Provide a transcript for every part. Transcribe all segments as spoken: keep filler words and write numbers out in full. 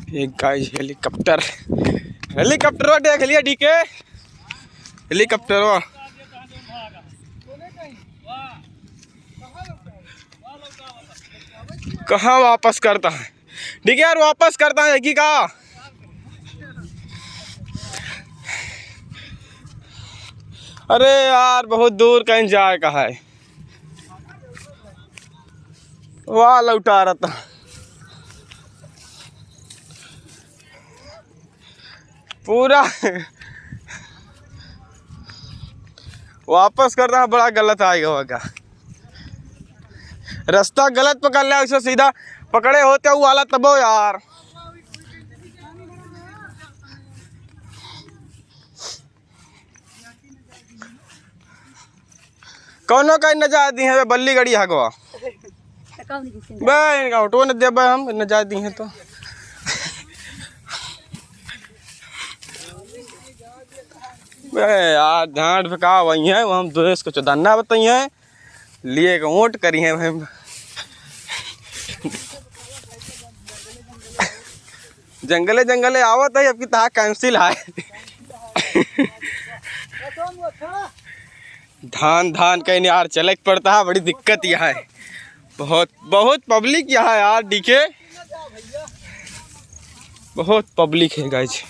एक गाइस हेलीकॉप्टर, हेलीकॉप्टर देख लिया डीके, हेलीकॉप्टर। कहाँ वापस करता है? ठीक है यार, वापस करता है कि का? अरे यार, बहुत दूर कहीं जाए का है। वाह, लौटा रहता पूरा। वापस करता है, बड़ा गलत आएगा होगा। रास्ता गलत पकड़ ले, उसे सीधा पकड़े होते वो वाला तबो यार। कौनो का न जा दी है बल्ली गड़ी हगवा। बे इनका ऑटो न देबे हम, न जा दी है तो। बे यार, झांट फेंका वही है, वो हम देश को चौदन्ना बताई है। लिए के वोट करी है भाई। जंगले जंगले आवत है, अब की तहा कैंसिल है। धान धान कहीं यार चले के पड़ता है, बड़ी दिक्कत यहाँ है। बहुत बहुत पब्लिक यहाँ है यार, डीके बहुत पब्लिक है गाइस।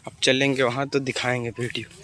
अब चलेंगे वहाँ तो दिखाएंगे वीडियो।